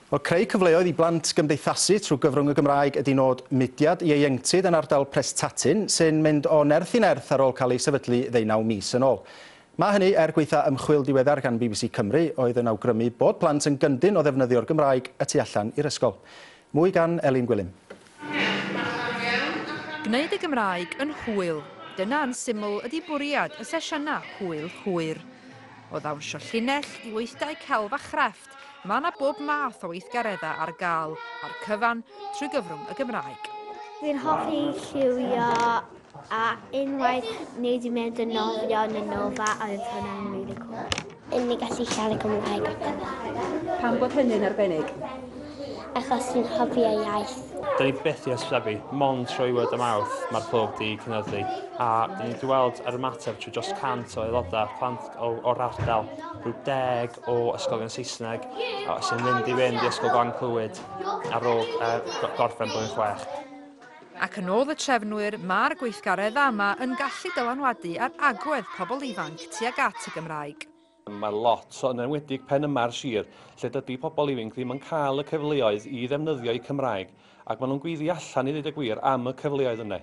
Wel, creu cyfleoedd i blant gymdeithasu trwy gyfrwng y Gymraeg ydy nod mudiad ieuenctid yn ardal Prestatyn, sy'n mynd o nerth i nerth ar ôl cael ei sefydlu ddeunaw mis yn ôl. Mae hynny er gwaetha ymchwil diweddar gan BBC Cymru oedd yn awgrymu bod plant yn gyndyn o ddefnyddio'r Gymraeg y tu allan i'r ysgol. Mwy gan Elin Gwilym. Gwneud y Gymraeg yn hwyl. Dyna yn syml ydy bwriad y sesiynau hwyl hwyr. O ddawnsio llinell i weithdai celf a chrefft, mae yna bob math o weithgareddau ar gael, a'r cyfan trwy gyfrwng y Gymraeg. Fi'n hoffi lliwio a unwaith ni wedi mynd yn nofio yn y noffa a oedd hwnna'n really cool. Yn ni gallu siarad Cymraeg a pethau. Pam bod hynny'n arbennig? Achos fi'n hoffi y iaith. Da ni byth i hysbysebu, mond trwy word of mouth mae'r clwb di cynyddu. A da ni wedi weld yr ymateb trwy dros 100 o aelodau, plant o'r ardal, rhyw 10 o ysgolion Saesneg sy'n mynd i fynd i Ysgol Glan Clwyd ar ôl gorffen blwyddyn 6. Ac yn ôl y trefnwyr, mae'r gweithgareddau yma yn gallu dylanwadu ar agwedd pobl ifanc tuag at y Gymraeg. Mae lot, yn enwedig pen yma'r sir, lle dydy pobl ifanc ddim yn cael y cyfleoedd i ddefnyddio eu Cymraeg, ac maen nhw'n gweiddi allan i ddweud y gwir am y cyfleoedd yna.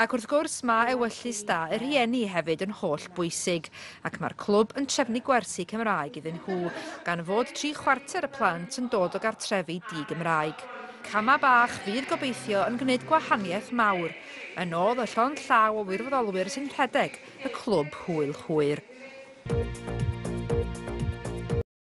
Ac wrth gwrs mae ewyllys da y rhieni hefyd yn holl bwysig, ac mae'r clwb yn trefnu gwersi Cymraeg iddyn nhw, gan fod 3/4 y plant yn dod o gartrefi di-Gymraeg. Camau bach fydd gobeithio yn gwneud gwahaniaeth mawr, yn ôl y llond llaw o wirfoddolwyr sy'n rhedeg y clwb hwyl hwyr.